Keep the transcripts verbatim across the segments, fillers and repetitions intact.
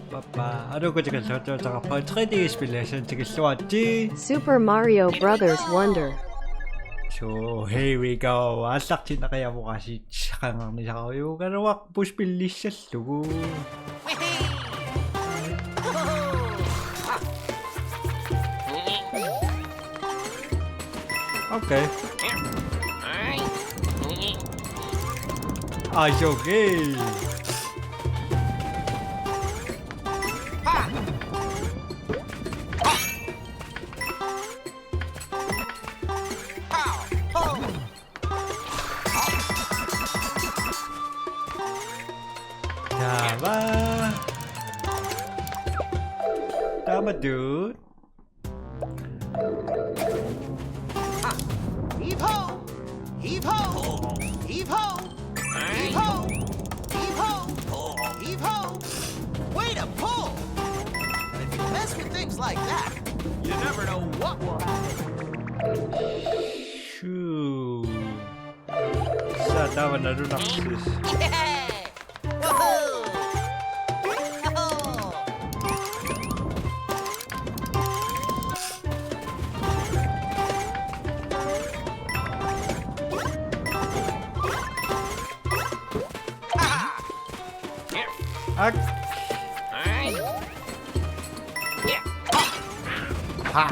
Pappa, aluku tikilluatsiarpara tre D-spil, asan tikilluaritsi. Super Mario Brothers Wonder. So, here we go. Aallartinneqajavuqaasiit qangarnisarajuugaluarput spillissallugu. Okay. Ah, it's okay. Taava. Taama, dude. Heave ho! Heave ho! Heave ho! Heave ho! Heave ho! Heave ho! Way to pull! And if you mess with things like that, you never know what will happen. Shoo. Sa taava nalunarsis. Woohoo! Woohoo! Ak. Ha.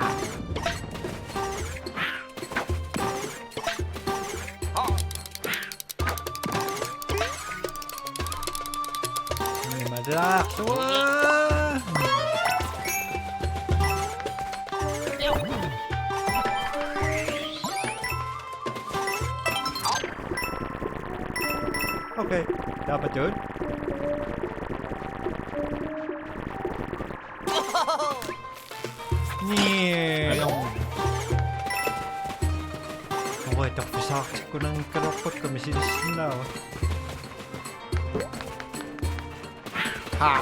Ni madaq. Okay, dapat yun. Ni. Ano? Okay, tapos sa ako ng kalapag kami sinisina. Ha!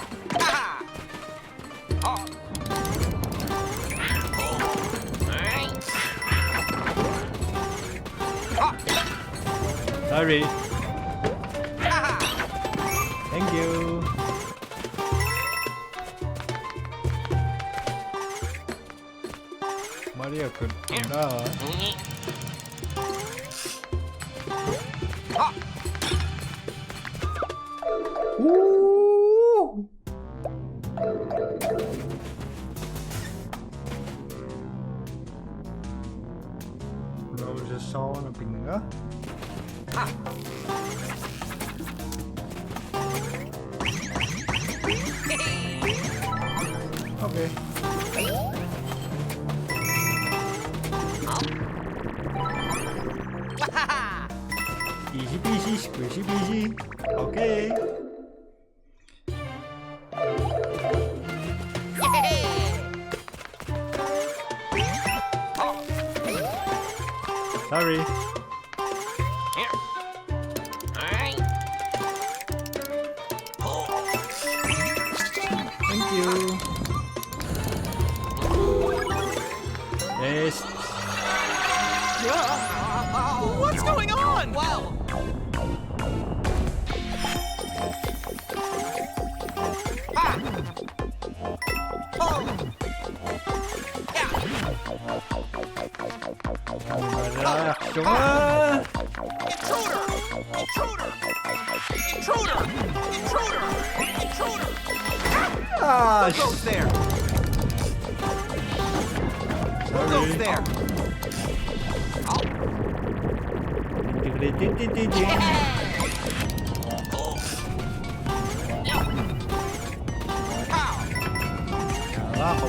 Sorry. Thank you. Mario-kun. Ooh! Bowser sauna pinga. Okay. Easy peasy, squishy peasy. Okay. Sorry. Thank you. Yes. What's going on? Wow. Intruder! Intruder! Intruder! Intruder! Ah, don't go there. Don't go there.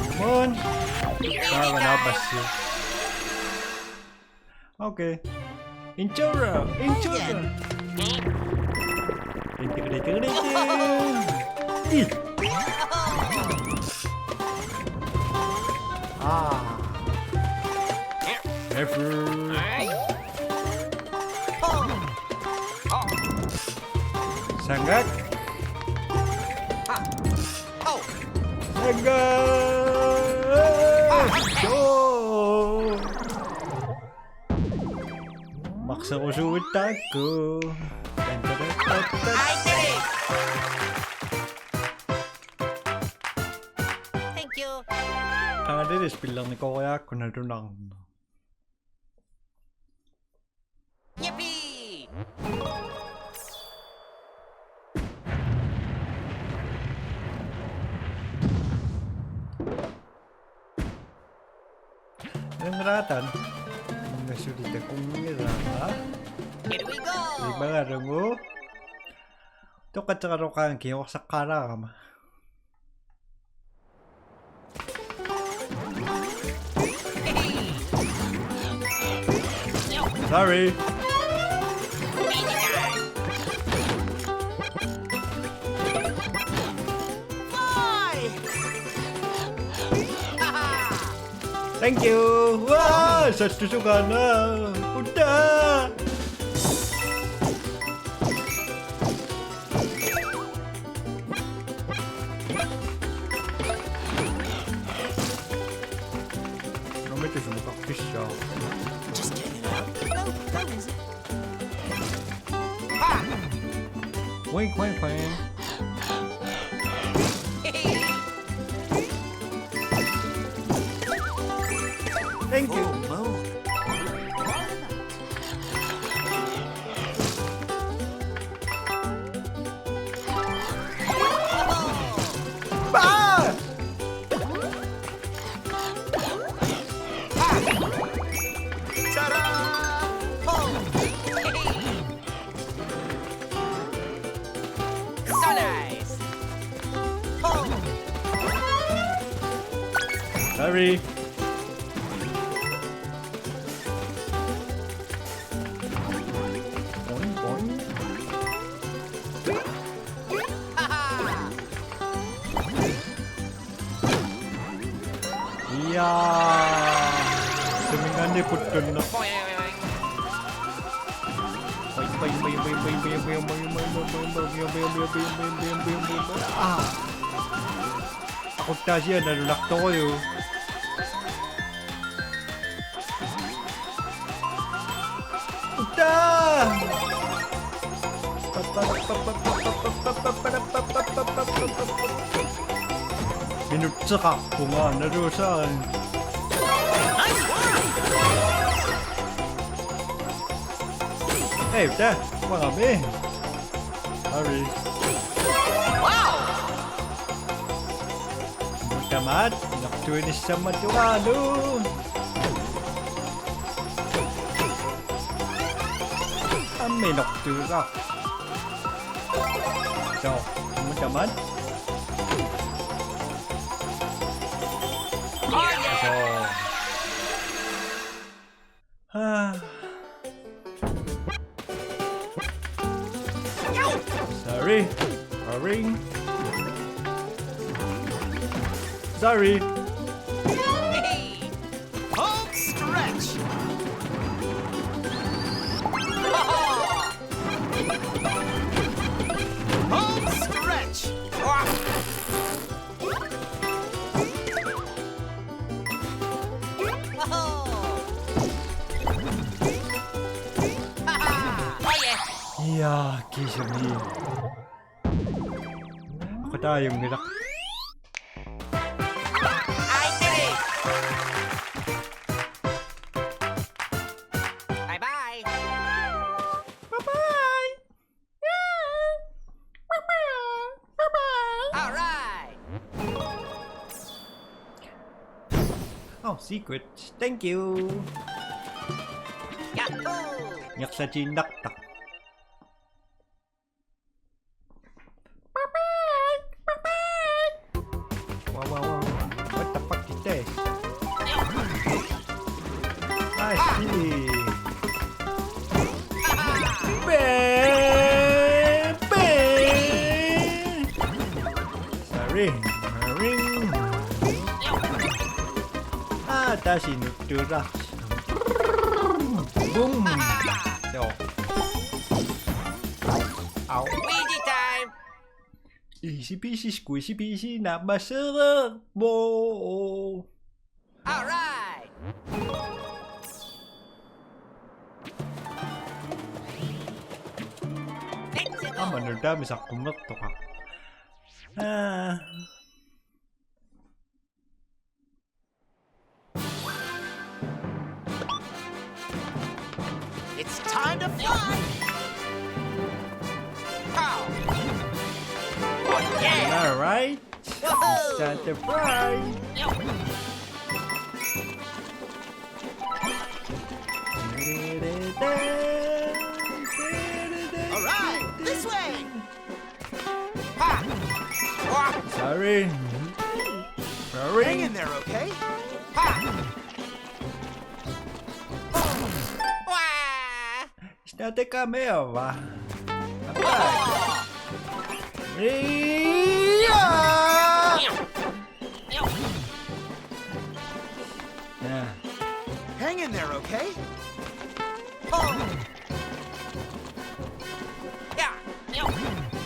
Come on. Come on, Abbas. Okay. Intruder! Intruder! Ih. Ah. Never. Sangat. Sangat. Oh. Maksarusuuttaakku. I did it! Qangali spillernikooriarakku nalunarneq. Yippee! Nungraatan. Nungasuli takunngilara. Here we go! Imagarungu. Toqateraloqaanga kiorsaqaalaarama. Sorry. Thank you. Waa, sattusukaana. Utta. Just get it out. No, that is it. Wink, wink, wink. Thank you. Sorry. Boing, boing. Iyaa. Suminngaanniit puttunneq. Aa. Aquttaasiaq nalunartorujuk. Utta! Minutseqarpunga nalusaarani. Ei, utta, uangami. Sorry. Tamaat, inortuinissammat tungaanut. Aamma inortuilaarpoq. Soo, aamma tamaat. Soo. Ah. Sorry. Sorry. Sorry. Home stretch. Home stretch. Iyaa, kiisami. Qataajunngilaq. Bye bye. Bye bye. All right. Oh, secret. Thank you. Yahoo! Ngersatiinnartaq. Wow, wow, wow. What the fuck is this? I see. Bang! Bang! Sorry. Ring. Ah, that's enough to rush. Boom. So. Au. Easy time. Easy peasy, squeezy peasy, naammassereerpoq. All right. Let's go. Aamma nutaamik saqqummertoqarpoq. Ah. Right? It's time to fry. All right, this way. Ha! Wah! Sorry. Sorry. Hang in there, okay? Ha! Wah! It's not the camera. Yeah! Hang in there, okay? Oh! Yeah!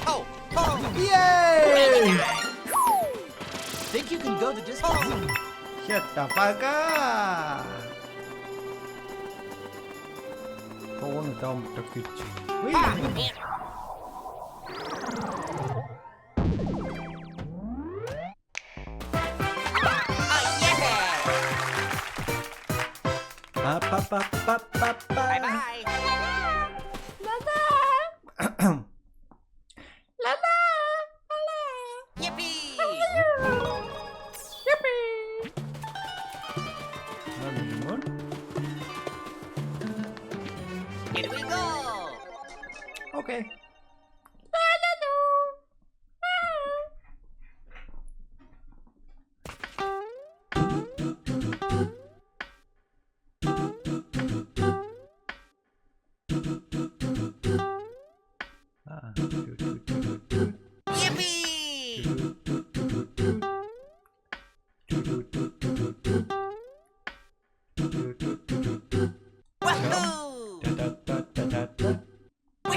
Oh! Oh! Yay! Think you can go the distance? Shut the fuck up! Go on down the kitchen. Wee! Bye bye. Yippee! Yippee! Here we go. Okay. Ah, toot, toot, toot, toot. Yippee! Toot, toot, toot, toot, toot. Toot, toot, toot, toot, toot. Toot, toot, toot, toot, toot. Wahoo! Da, da, da, da, da, da. Wee!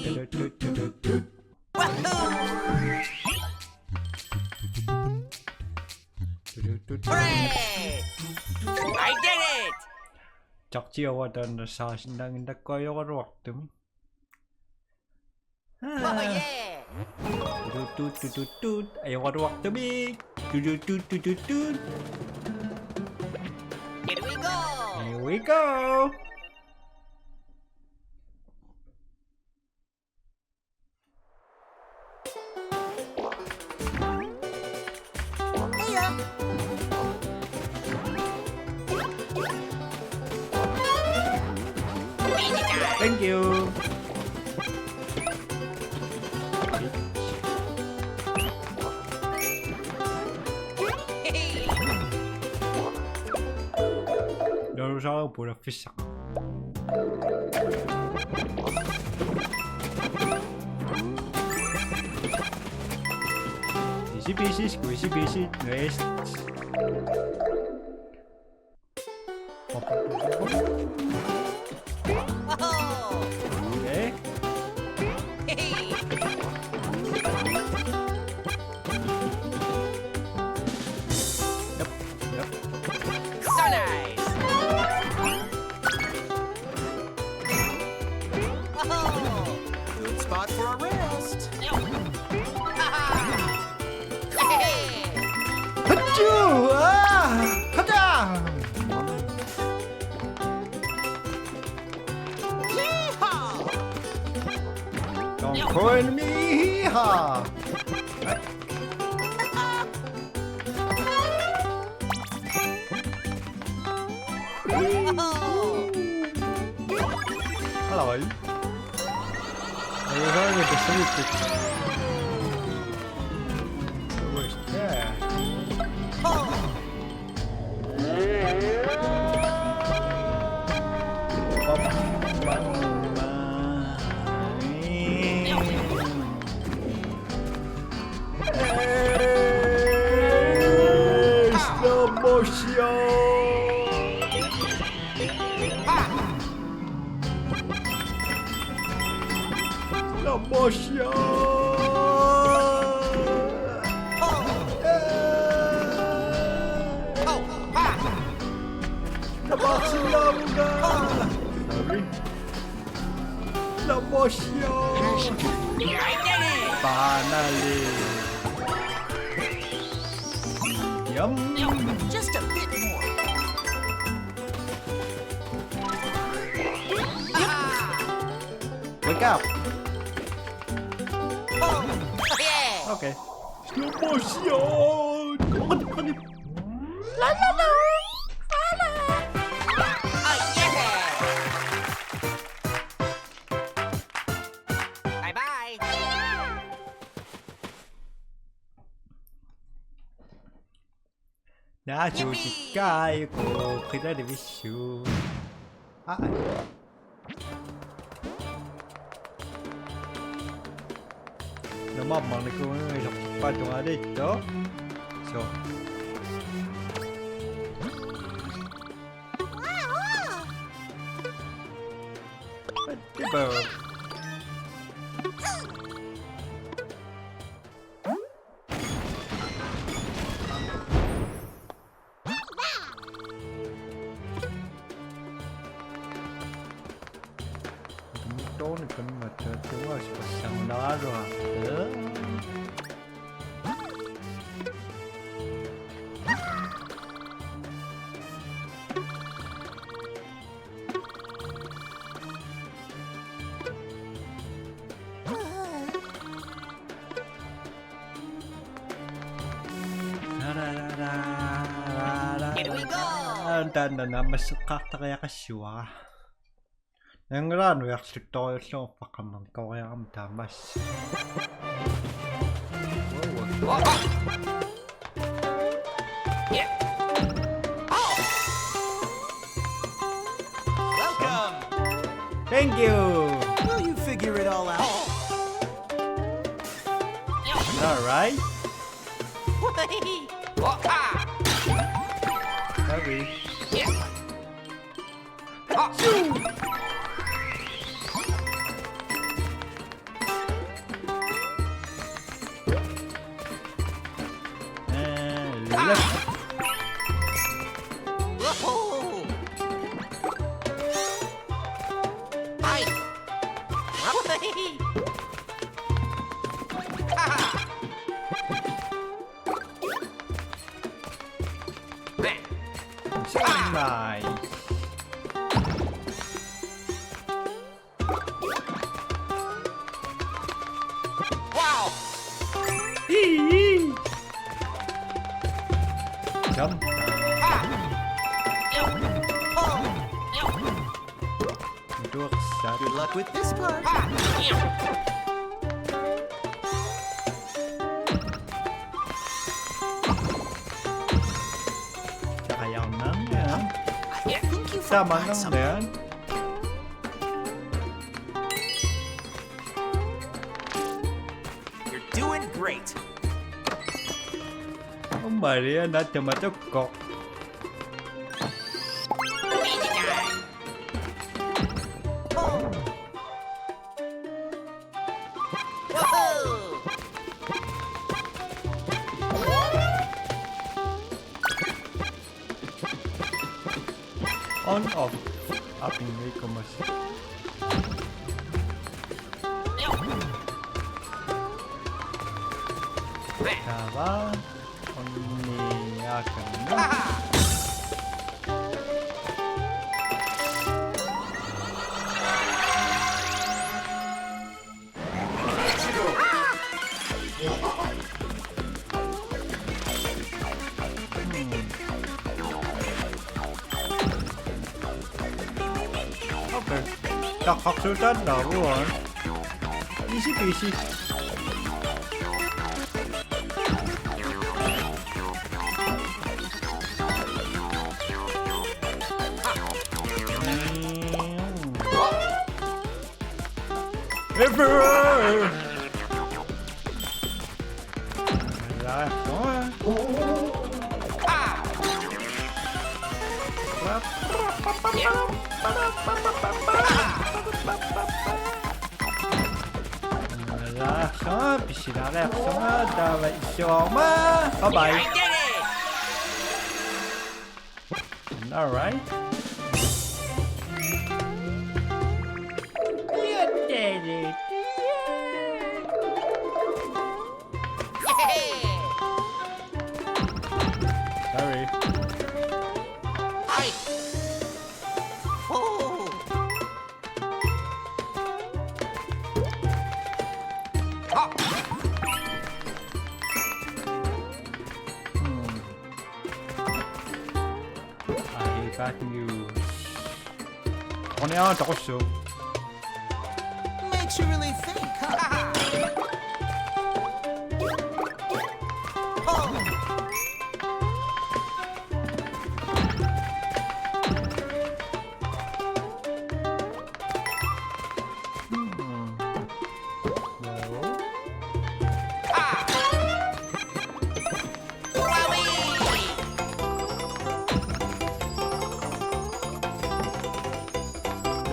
Toot, toot, toot, toot, toot. Wahoo! Toot, toot, toot, toot. Hooray! I did it! Taktiawatan saasinnanginnakkaajoraluartumi. Oh, yeah. Tut, tut, tut, tut, tut. Ajoraluartumi. Tut, tut, tut, tut, tut, tut. Here we go. Here we go. Thank you. Dinosaur pulaffissaq. Easy peasy, squeezy peasy, next. Okay. Yep, yep. So nice! Oh! Good spot for a rest. Hey! Achoo! Ah! Hada! Yeehaw! Don't call me hee-haw! Hello. Are you going with the sweet? Where's that? Slow motion. Slow motion. Slow motion. Slow motion. Finally. Yum. Just a bit more. Wake up. Oh, yeah. Okay. Slow motion! La, la, la! La, la! Oh, yeah! Bye-bye! Naasuutikkaayuku qilalivissuaq. Aa. Namaammarnikuunngilu isortippaat tungaaliittoq. So. Tipa. Toni kan mata tuas pasang naro. Here we go! Taanna naammasseqqaartariaqassavara. Angalaanu jarluttoriullugu paqqammernikoriarama taamaassaq. Wow. Welcome. Thank you. Will you figure it all out? All right. Sorry. And left. Whoa! Hi! Nice. Wow! Jump. Ah! Ew! Oh! Ew! Good luck with this part. Ah! Ew! Taqajarnarniaruk. I think you forgot something. You're doing great. Aamma Mariana tamatukkoq. On off. Apinngikkumassuk. Taava. Onniakanna. Okay. Taqqarsuutaannaaruan. Easy peasy. Everywhere! Alaa, pisilaariarsunga, taava issuarma. Bye bye. All right. You did it. Yay! Sorry. Hi. Oh. Ha. Bad news. Quniaa toqussu. Makes you really think, huh? Oh. Hmm. No. Ah! Wowie!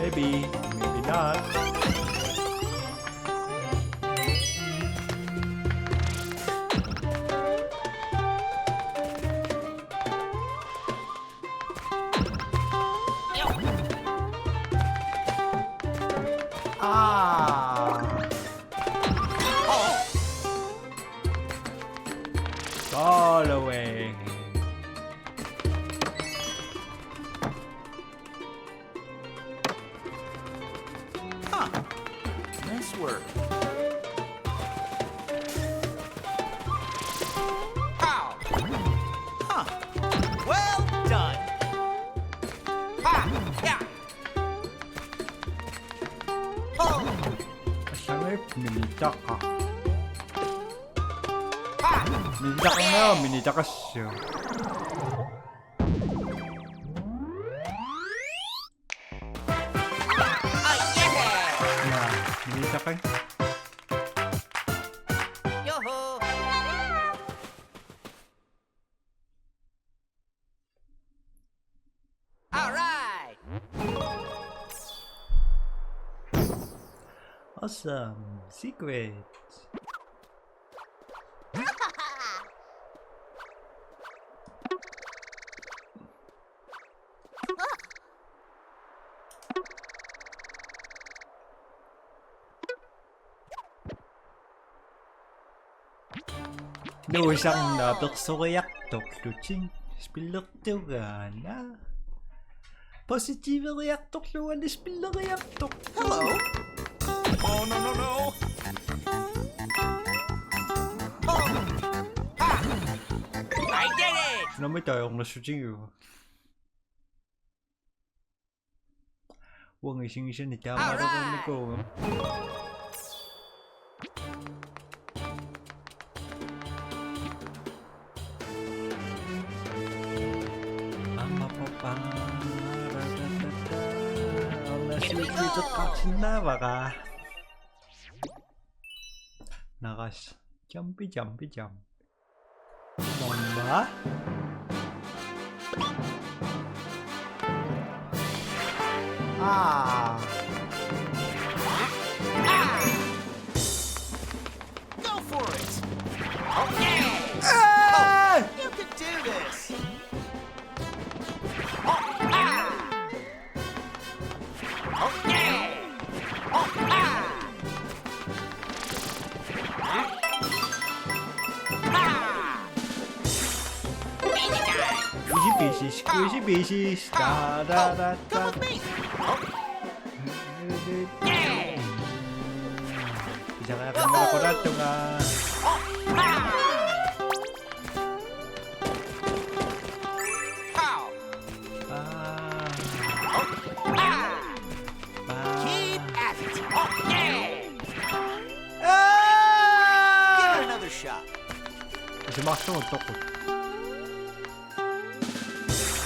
Maybe, maybe not. Ah. Go away. Huh. Nice work. Pow! Huh. Well done. Ha! Yeah! Oh! Asangip minitaka. Ha! Minitaka na, minitaka siya. Oh, yeah! Nah, minitaka. Yoo-hoo! All right. Awesome secret. Nuisarnaapersoriartorlutik spillertugaana. Positiveriartorlutik spilleriartorlutik. Hello. Oh, no, no, no. Oh. Ha! I did it! Namitaajornassutigiuk. Uanga isigisani taamaaliornikuuvunga. Aamma papa. Aamma siusiuteqqaarsinnaavara. Naras. Jampi, jampi, jampi. Mama. Ah. Go for it. Okay. Ah! Oh, you can do this. Oh, ah. Easy peasy, easy peasy. Da, da, da, da. Come with me. Isaqaaqimmaaqqunaattunga. Pow! Ah. Ah. Ah. Keep at it. Yeah. Ah. Give it another shot. Isumaqarlugu toqqut.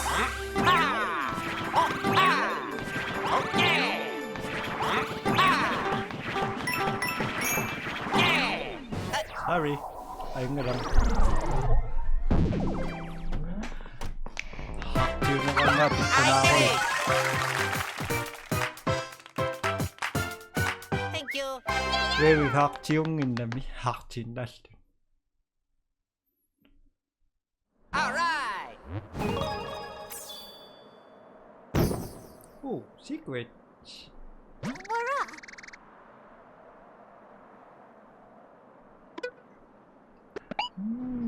Ah. Ah. Yeah. Ah. Yeah. Sorry. Ajunngilaq. Haqqiunneqarnera pikkunaaruit. Thank you. Very haqqiunnginnami haqqiinnaallugu. All right. Oh, secret.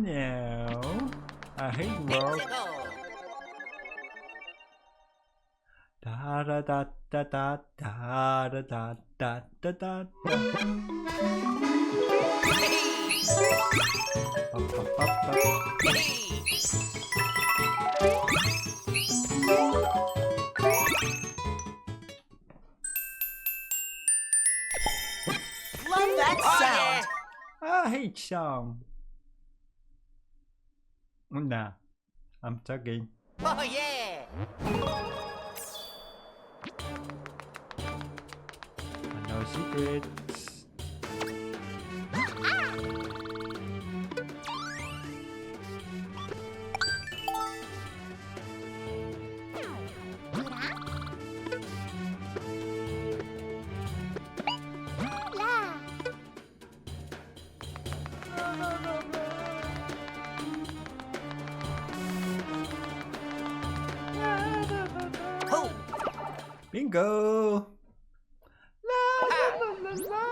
No. I hate rock. Da da da da da da da da da da da. Pa, pa, pa, pa. song. Una. I'm talking. Oh yeah! No secrets. Bingo! La, la, la, la, la.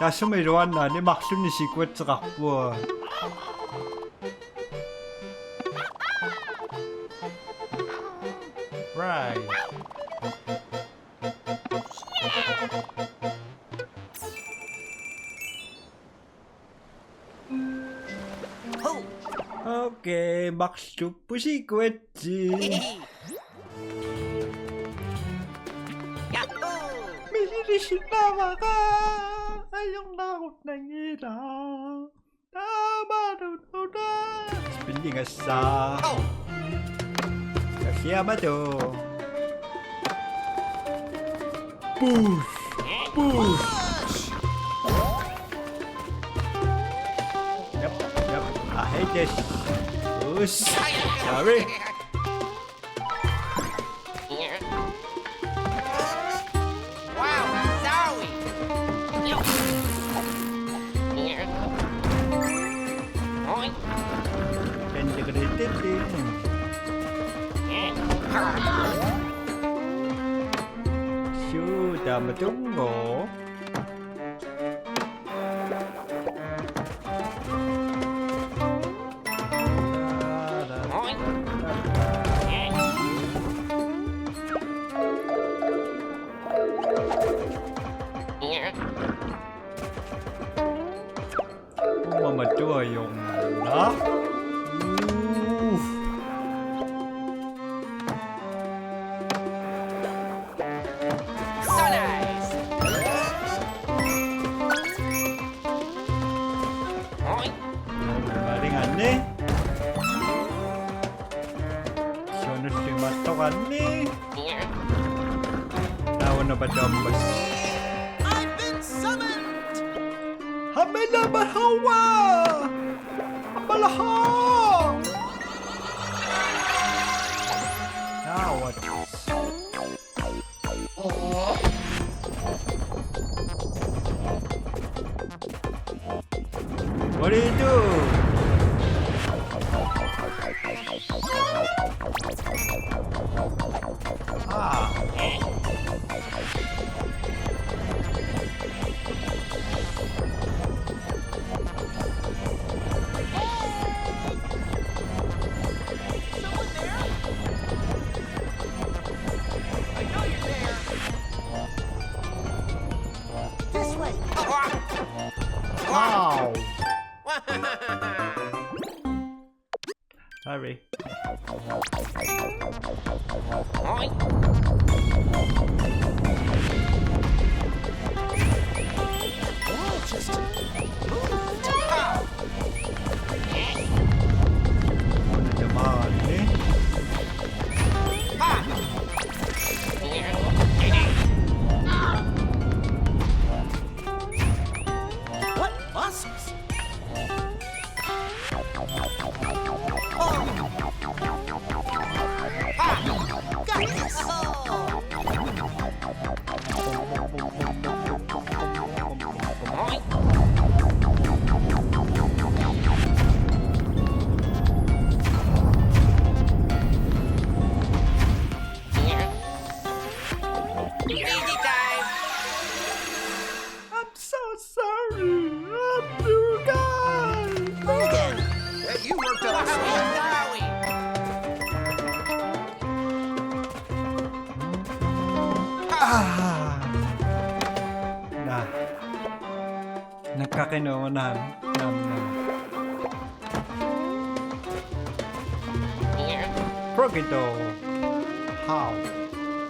Taassuma iluannaani marlunnik sikuatseqarpunga. Right. Okay, marluk pusikuatsi. Yahoo! Misilisinnaavara, ajornarunanngilaq. Taamaattumut spillingassaq. Oh. Takiamatu. Push. Push. Yep, yep. I hate this. Push. Sorry. Wow, sorry. Suu, taamatunngooq. Uumama tuajorna. Uff. So nice. Oi. Malinganni. Siunulliup mattoqanni. Taava una patammas. I've been summoned. Hamela bahawa. Balaha. Now what? What do you do? Ah. Someone there? I know you're there. This way. Wow. Sorry. Just move. Come on, eh? What muscles? I'm so sorry. I'm you guys. Again. That you worked up a storm. Ah. Nah. Nakakino naam. Naam, naam. Progito. How?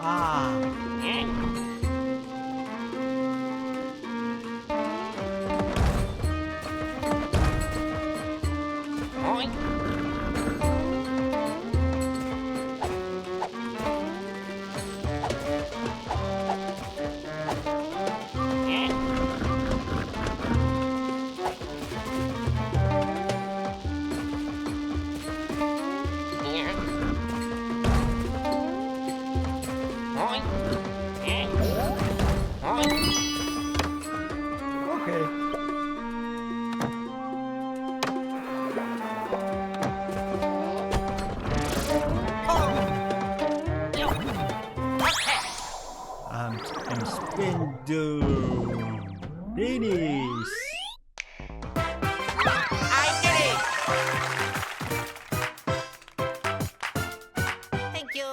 Ah. I did it! Thank you.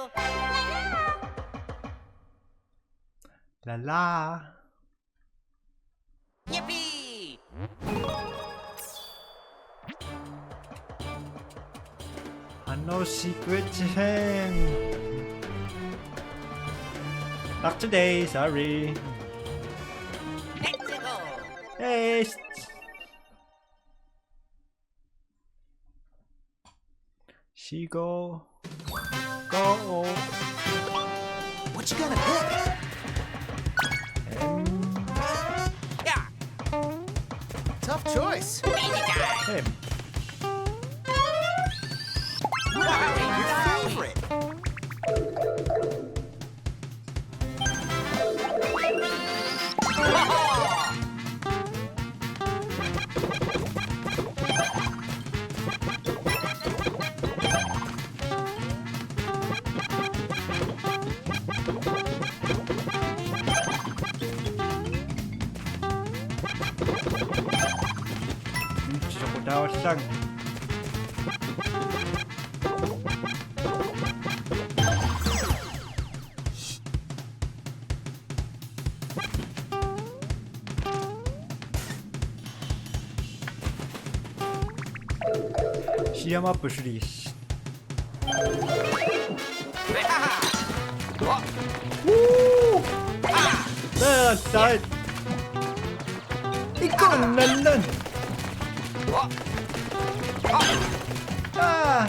La la. Yippee! I know secret to him. Not today, sorry. Let's go. Haste. She go. Go. What you gonna pick? Em. Yeah. Tough choice. Him. Your favorite. Soqutaavallaannga. Siamappu sulis. Woo! That's tight. Ikon nan nan. Ah!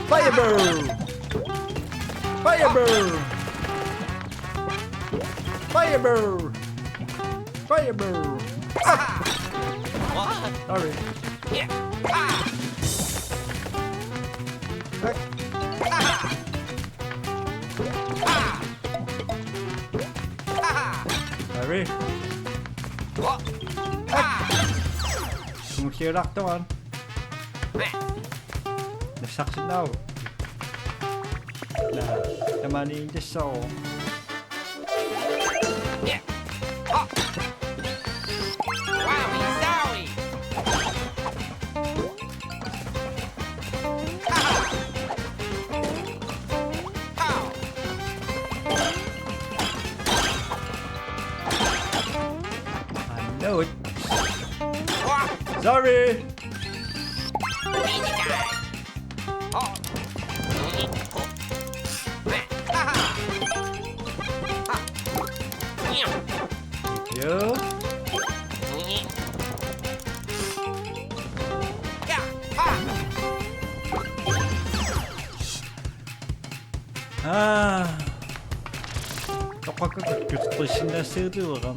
Fireball! Fireball! Fireball! Fireball! Ah! Sorry. Sorry. Kumusiulaqtuan. Nassarsinnaavugut. Naa, tamaani intissaru. I know it. Sorry. You? Ah. Toqqakkakka kutertuissinnaassagutut ueqam.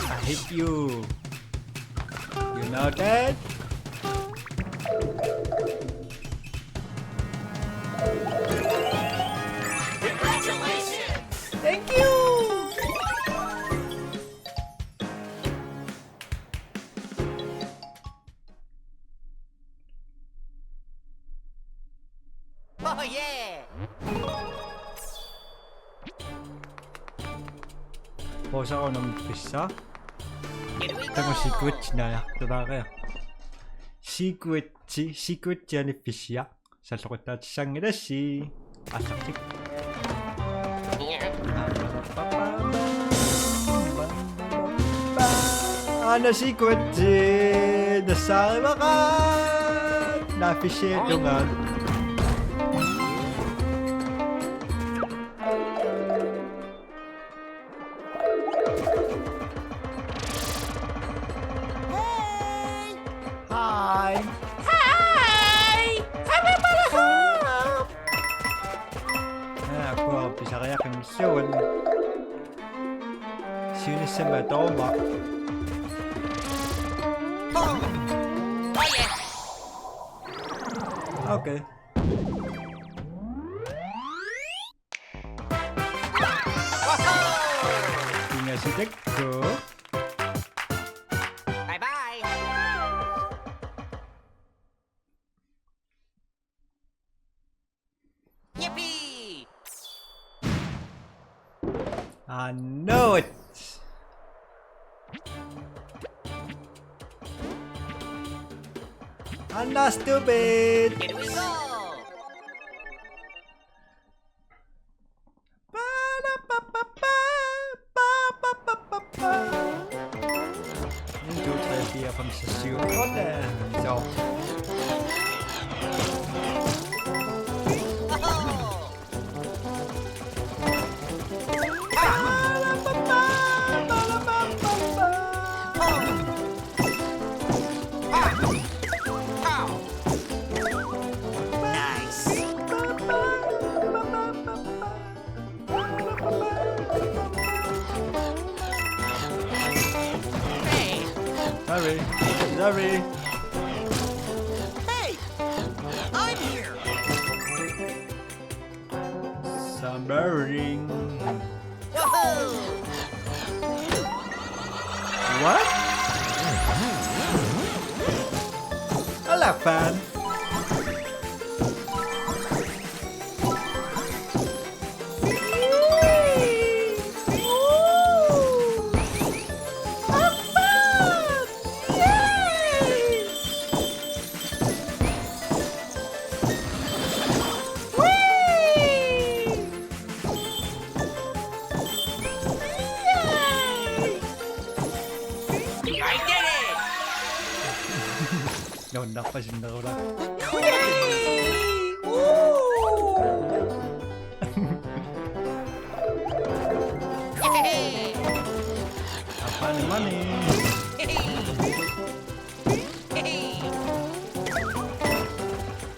I hate you. You know that? Congratulations! Thank you! Oh yeah! Posaunam pissa. Here we go! Tama secret naajartulaariaq. Secret, secret yani pissa. Salloqittaatissanngilassi. Aallartik. Aana sikuatsi nassaarivaqaat. Naaffissiatungaat. Hey! Hi. Hi. Hi, Papa. Aa, kua pisariaqimmissuun. Siunissami atooruma. Oh. Oh, yeah. Okay. Woohoo! Pingasut taakku. Bye bye. I know it. I'm not stupid. Here we go. Ba-da-ba-ba-ba, ba-ba-ba-ba-ba. En, to, tre, fire, fem, seks, syv, otte. Så. Nice. Sorry. Sorry. Hey! I'm here! Submarine. Woohoo! What? Elephant. Nuannerpasinnerulaa. Funny money.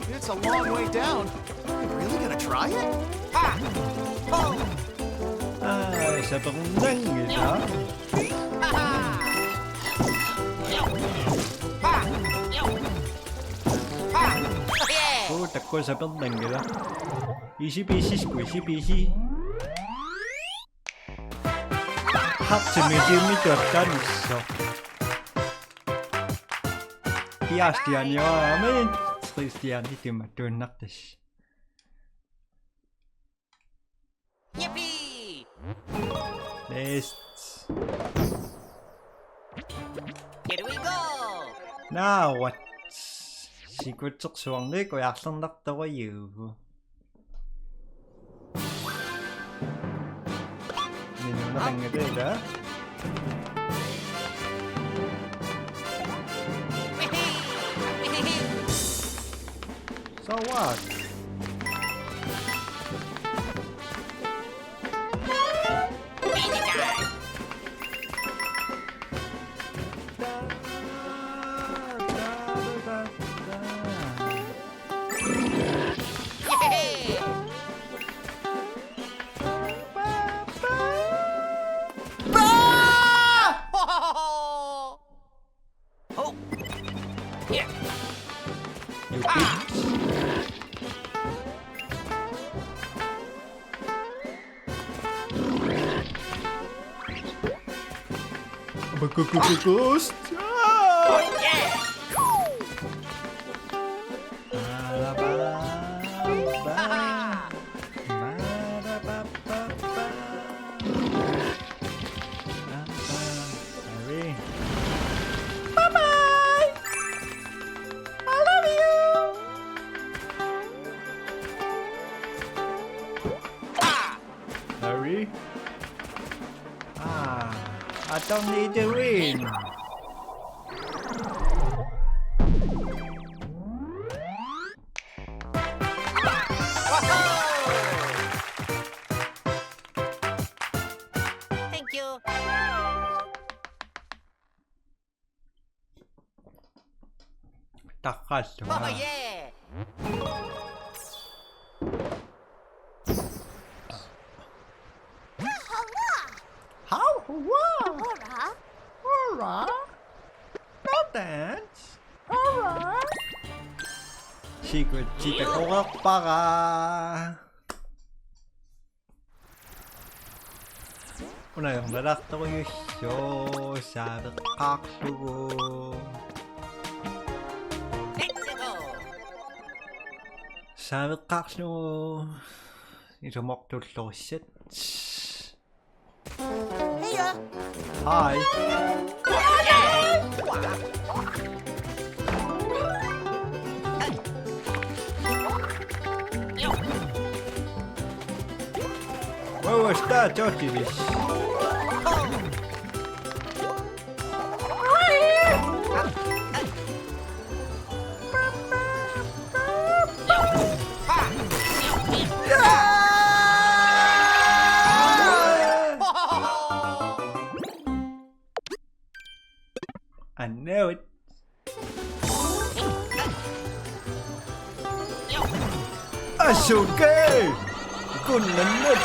It's a long way down. You really gonna try it? Ha! Oh! Aa, sapernaanngilaq. Ha! Ha! Ha! Uu, takuuk sapernaanngilaq. Easy peasy, squishy peasy. Hapsimi tiimi tuattaanissooq. Fire stjerner, ja, men tre stjerner, det er mig, du er nok det. Yippee! Næst. Here we go! Now what? Secret suarnik ujarlernartorujuuvoq. Minunaqanngilaq. So what? Oh! Yeah! You bitch! Ghost! Ah! Bye-bye! I love you! Harry? Ah, I don't need the ring. Thank you. Taqqaallunga. Oh, yeah. How? What? Hurrah. Hurrah. No dance. Hurrah. Secret, secret. Hurrah. Una ajornartorujussuuvoq, saaveqqaarlugu. Saaveqqaarlugu. Isumortullorissat. Hi. Where was that, Jotilis? I know it. Asuke! Kunnannut!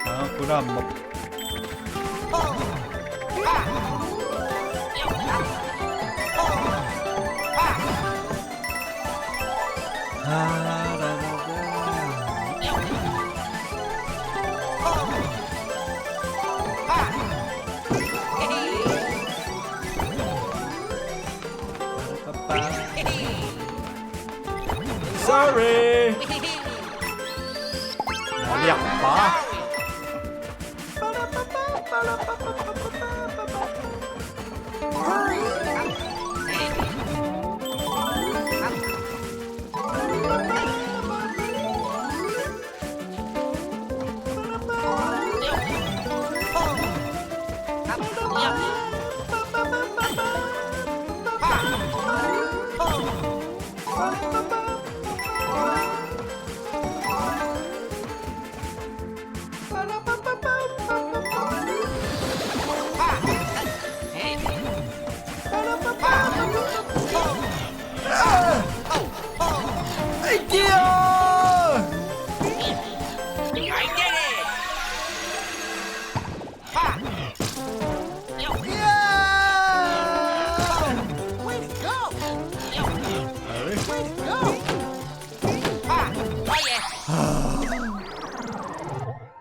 Ah, kunaamma. Sorry. Naaliarpara.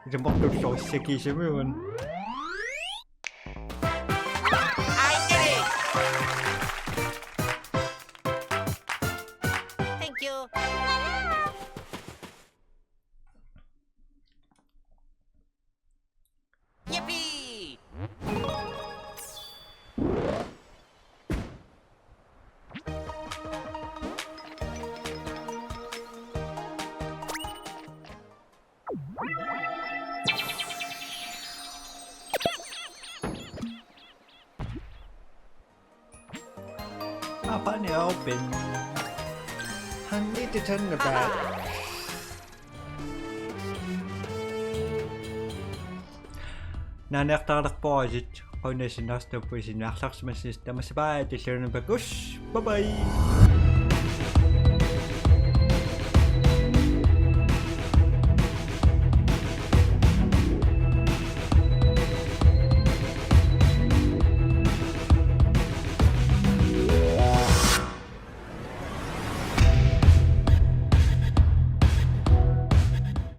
Ilumoortoq soorlu kisimiun. Thank you. Yippee! Up and open. Honey to turn the back. Naaniartaralerpoq aasiit, qujanaq sinnaarsnuppu isinnaarlarsimassasut, tamassi bye, tulliani takuss'. Bye bye.